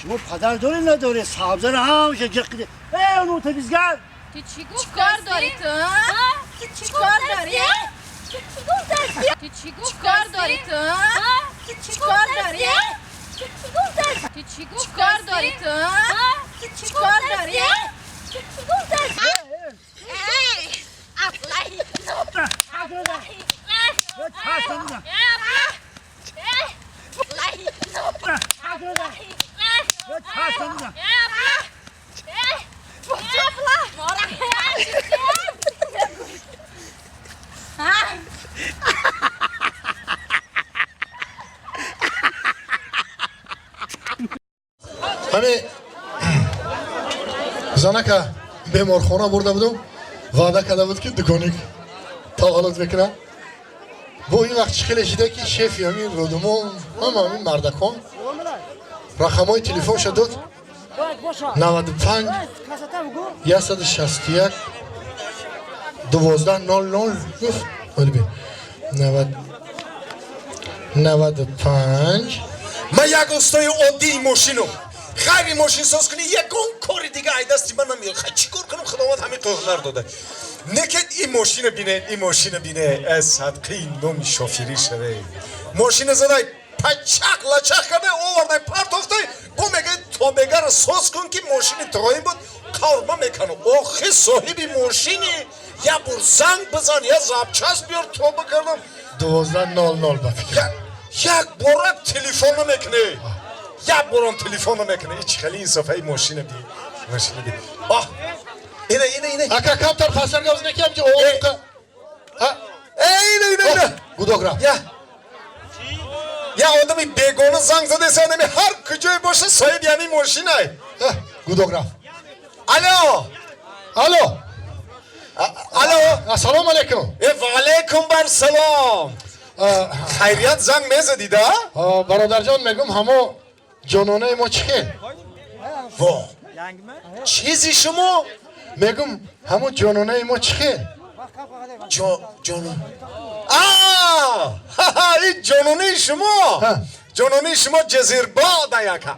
Шумо падар доред надоред? Сабзара ҳамаша ҷиқ киде. Э, нотабизгар! Ту чӣ Чӣ кор дорӣ ту? Чӣ кор дорӣ? Ту чӣ Чӣ кор дорӣ ту? Чӣ кор дорӣ? Ту чӣ Чӣ кор дорӣ ту? Чӣ кор дорӣ? Ҳами занака беморхона бурда будум, ваъда карда буд, ки дуконик таваллуд мекунад. Бо ин вақт чӣ хеле шида, ки шефи ҳамин роддом ҳама ҳамин мардакон рақамҳои телефонша дод: 95 161 12 00. Гуфт, оли 95. Ман як устои оддии мошинам, ғайри мошинсоз кунӣ ягон кори дига ай дасти ман намеояд. Хай, чӣ кор кунам, Худованд ҳамин ҳунар дода. Некед ин мошина бине, ин мошина бине, э, садқаи номи шофирӣ шаве. Мошина задай, пачақ лачақ карда овардай, партофтай, бо мегӯяд, тобегаро соз кун, ки мошини тоин буд, қаврма меканам. Охи, соҳиби мошини я бур занг бизан, я запчасть биёр, тоба кардам. 12 00 ба фикр. Як бора телефон намекунӣ, як борам телефон намекунӣ. Ич хеле инсофаи. Мошина би, мошина би. Оҳ, ина, ина, ина. Ака, камтар пасар гап зане, ки ҳамҷо овоқа. Э, ина, ина, ина. Гудок рафт. Я одами бегона занг задеса, нами ҳар куҷое боша, соҳиби ҳамин мошинай. Гудок рафт. Алло. Алло. Алло. Ассалому алайкум. Э, ваалайкум бар салом. Хайрият, занг мезадида? Бародарҷон, мегум, ҳамо ҷононаи мо чӣ хел? Во, чизи шумо? Мегум, ҳамо ҷононаи мо чӣ хел? Ҷонон, ин ҷононаи шумо, ҷононаи шумо ҷазирбода яка.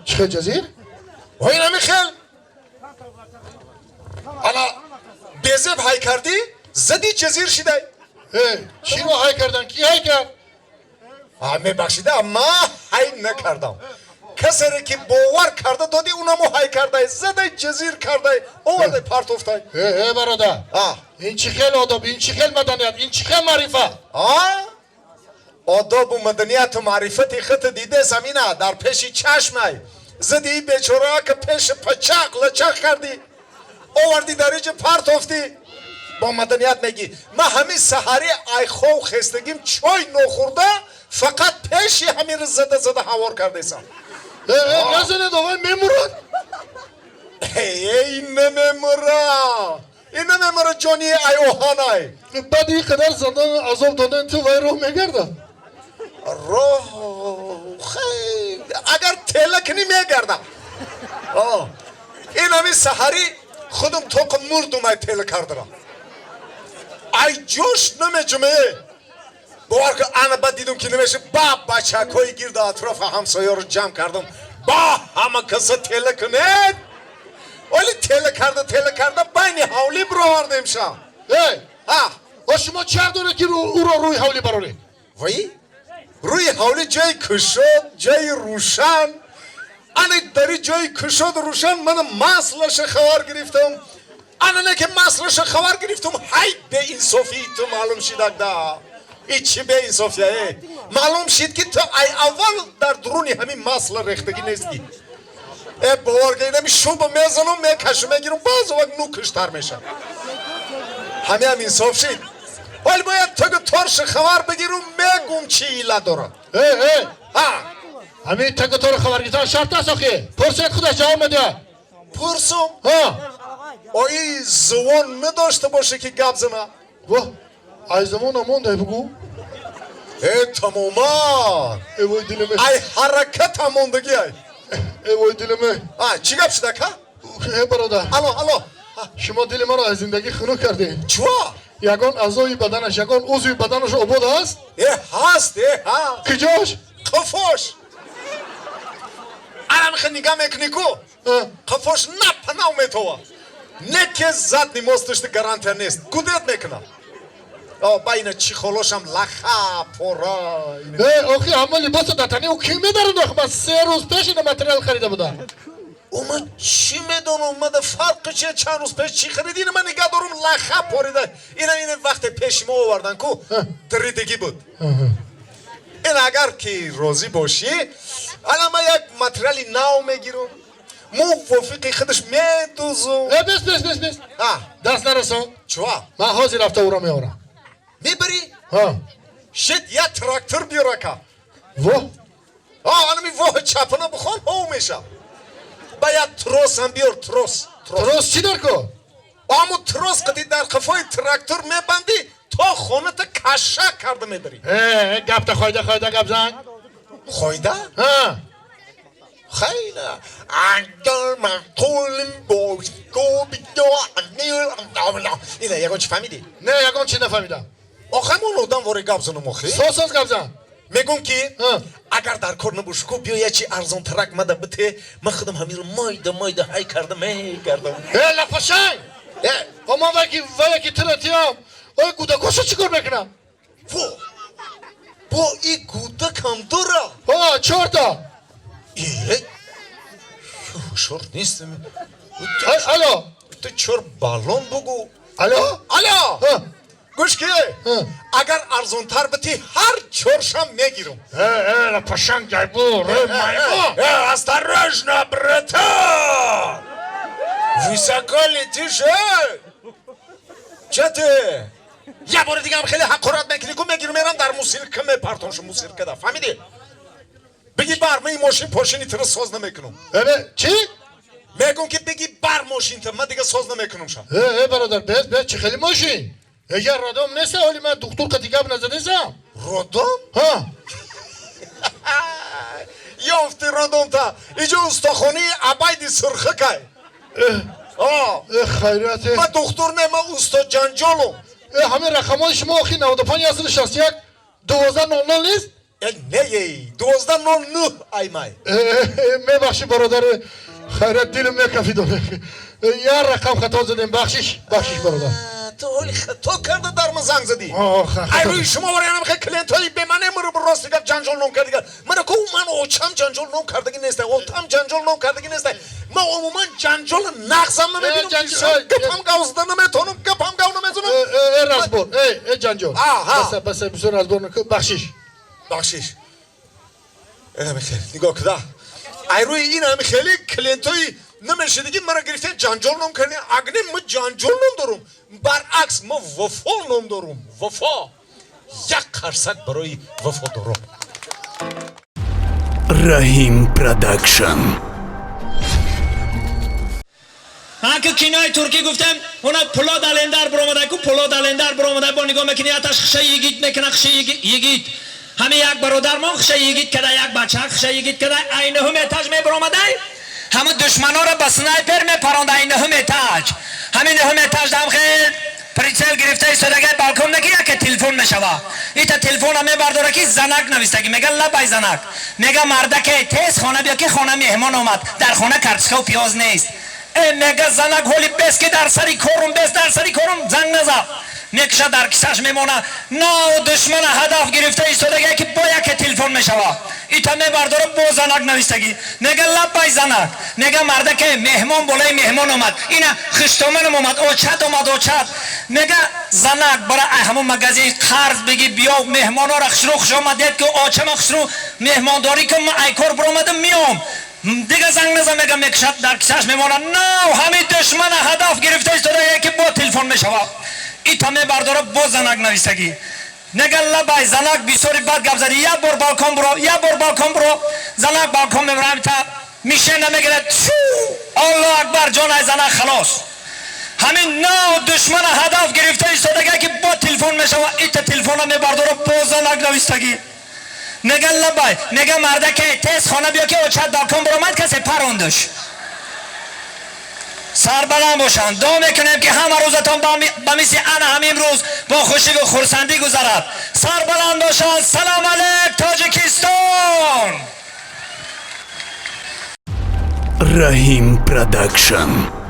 Чӣ хел ҷазир? Ин ҳами хел, ана безеб ҳай кардӣ, зади, ҷазир шидай. Чиро ҳай кардан? Ки ҳай кард? Мебахшида, ма ҳай накардам. Касере ки бовар карда додӣ, унамо ҳай кардай, задай, ҷазир кардай, овардай, партофтай. Э, бародар, ин чӣ хел одоб, ин чӣ хел маданият, ин чӣ хел маърифат? Одобу маданияту маърифати хата дидесам, ина дар пеши чашмай. Зади бечорака пеши пачақ лачақ кардӣ, овардӣ, дар иҷа партофтӣ, бо маданият мегӣ. Ман ҳамин саҳари айхов хестагим, чой нохӯрда, фақат пеши ҳаминро зада зада ҳавор кардесам. Назанед, овай мемурад. Эй, намемура, ин намемура, ҷони ай оҳанай. Баъди ин қадар задан, азоб додан, ту вай роҳ мегардад? Роҳ, агар тела кунӣ, мегардам. Ин ҳамин саҳарӣ худум тоқа мурдум, ай тела кардара, ай ҷош намеҷуме, бовар кун. Ана баъд дидум, ки намеша, ба бачакҳои гирду атрофа, ҳамсоёро ҷамъ кардам, ба ҳама каса тела кунед. Оли тела карда, тела карда, байни ҳавлӣ бировардем ша. Эй, о, шумо чӣ ҳақ доред, ки ӯро рӯи ҳавлӣ бароред? Вай, рӯи ҳавлӣ ҷои кушод, ҷои рӯшан. Ана дари ҷои кушоду рӯшан мана маслаша хабар гирифтам. Ана не ки маслаша хабар гирифтам, ҳай, беинсофии ту маълум шидагда. И чӣ беинсофия, э? Маълум шид, ки ту ай аввал дар дуруни ҳамин масла рехтагӣ нестӣ. Э, бовар кунед, шуба мезанам, мекашам, мегирам, баъзо вақт нукиштар мешавам. Ҳамиам инсоф шид. Вале бояд тугу торши хабар бигирум, мегум, чӣ иллат дорад. Э, э! А. Ҳамин тагу тору хабар гирифтан шарт аст охи? Пурсед, худаш ҷавоб медиҳад. Пурсум? Ҳа. Ои зувон надошта боше, ки гап зана? Во, ай замона мондай, бугӯ. Э, тамоман. Э, вой, дилиме! Ай ҳараката мондагӣ ай. Э, вой, дилиме! А чӣ гап шуда, ка? Э, бародар. Алло, алло. Шумо дили маро аз зиндагӣ хунук кардед. Чуво? Ягон аъзои баданаш, ягон узви баданаш обод аст? Э, ҳаст, э, ҳаст. Куҷош? Қуфош. Ҳамихе нигаҳ мекунӣ ку, қафош напанав метова. Не ке задний мосташта гарантия нест, гудет мекуна. Ба ина чехолошам лаха пора. Э, охи, ҳама либосо дар тани ӯ ки медарад? Охи, ман 3 рӯз пеш ина материал харида будам. О, ман чӣ медонам, мада фарқи чи, чанд рӯз пеш чӣ хариди? Ина ман нигаҳ дорум, лаха порида. Ина вақте пеши мо овардан ку, даридагӣ буд. Ин агар ки розӣ бошӣ, ана ман як материали нав мегирам, мувофиқи худаш медузум. Э, бес, бес, бес, бес, даст нарасон. Чува? Ман ҳозир рафта ӯро меорам. Мебарӣ? Ҳа. Шит, як трактор биёр, ака. Во. Анами воҳ чапана бихон, ҳов меша. Ба як трос ҳам биёр, трос. Трос чӣ дар кор? Аму трос қади дар қафои трактор мебандӣ, то хоната каша карда мебарӣ. Э, гапта хойда хойда гап зан. Хойда? Ҳа. Хайла агар маъқулим ина ягон чӣ фаҳмидӣ? Не, ягон чӣ нафаҳмидам. Охай, мон одам вори гап занам охи. Соз соз гап зан. Мегӯм ки агар дар кор набошӣ ку, биё я чи арзонтарак мада бите, ман худам ҳаминро майда майда ҳай карда мегардам. Э, лапашай! Э. О, ман ваки вая ки тира тиям, ой, кӯдакошо чӣ кор мекунам? Во, бо и кӯдакам дора? О, чорта. Э, ҳушёр нестам. Алло. Ту чор баллон бугӯ. Алло. Алло, гӯш ки, агар арзонтар бити, ҳар чоршам мегирам. Э, э, лапашанг, ҷайбур, э, майбо. Э, осторожно, братан, высоко летишь, э! Че ты? Я бори дигам хеле ҳақорат мекунӣ ку, мегирам, мерам дар мусирка мепартоншу, мусиркада, фаҳмидӣ? Биги бар, ман ин мошин пошини тира соз намекунам. Э, чӣ? Мегум ки биги бар мошинта, ман дига соз намекунам ша. Э, э, бародар, бес, бес, чӣ хели мошин? Э, я роддом неста, ҳоли ман духтур қати гап назадесам. Роддом? Ҳа. Ёфти роддомта, иҷо устохонаи Абайди Сурхакай. Э, хайрияте. Ман духтур не, ман усто ҷанҷолум. Э, ҳамин рақамҳои шумо охи 95 161 12 00 нест? Э, не, ей, 12 09 аймай. Э, мебахшӣ, бародари, хайрият, дилм мекафид. Я рақам хато задем, бахшиш, бахшиш, бародар. Ту ҳоли хато карда дар ман занг задӣ. Ай рӯи шумо вараянам хе клиентҳои бемане муру рости гап ҷанҷол ном кардига. Мана ку, ман очам ҷанҷол ном кардагӣ неста, отам ҷанҷол ном кардагӣ неста. Ман умуман ҷанҷоли нағзам намебинам, гапам гав зада наметавонам, гапам гав намезанам. Э, разбор, э, ҷанҷол, баса, бисёр разбор накун, бахшиш. Бахшиш. Инами хел нигоҳ куда, ай рӯи ин ҳами хеле клиентҳои намешидагӣ мара гирифтен ҷанҷол ном кардем. Агне ма ҷанҷол ном дорум, баръакс, ма Вафо ном дорум, Вафо. Як қарсак барои вафодорон. Раҳим Продакшн. Ҳаки кинои туркӣ гуфтем, уна Пулод Алемдар биромада ку, Пулод Алемдар биромада, бо нигоҳ мекунӣ, яташ хиша йигит мекуна, хиша йигит. Ҳами як бародармон хиша йигит када, як бача хиша йигит када, айнаҳум этаж мебиромадай, ҳамун душманонро ба снайпер мепаронда айнаҳум этаж. Ҳамин нӯҳум этаж дам хел прицел гирифта истодагай балкон ки яке телефон мешава. Ита телефона мебардора ки занак навистагӣ. Мега: «Лабай, занак». Мега: «Мардаке, тез хона биё ки хона меҳмон омад, дар хона картошкаву пиёз нест». Э, мега занак, ҳоли бес ки дар сари корум, бес дар сари корум, занг наза. Мекуша, дар кисаш мемона. Нав душмана ҳадаф гирифта истодагие ки бо яке телефон мешава. Ита мебардора, бо занак навистагӣ. Мега: «Лаббай, занак». Мега: «Мардаке, меҳмон болои меҳмон омад, ина хуштоманам омад, очат омад, очат». Мега занак: «Бара ҳамун магазин қарз биги, биё, меҳмонора хушрӯ хуш омадед ки, очама хушрӯ меҳмондорӣ кун, ман айкор биромадам, миём, дига занг наза». Мега, мекушад, дар кисаш мемонад. Нав ҳамин душмана ҳадаф гирифта истодагие ки бо телефон мешава. Ита мебардора, бо занак навистагӣ. Мега: «Лабай, занак, бисёри бад гап задӣ, як бор балкон буро, як бор балкон буро». Занак балкон мебурам, та мишена мегирад, чу, Аллоҳ акбар, ҷон ай занак халос. Ҳамин нав душмана ҳадаф гирифта истодагие ки бо телефон мешава. Ита телефона мебардора, бо занак навистагӣ. Мега: «Лабай». Мега: «Мардаке, тез хона биё ки очат балкон буромад, касе парондуш». Сарбаланд бошанд. Дуо мекунем ки ҳама рӯзатон ба мисли ана ҳамин рӯз бо хушиву хурсандӣ гузарад. Сарбаланд бошанд. Салом алейк, Тоҷикистон. Раҳим Продакшн.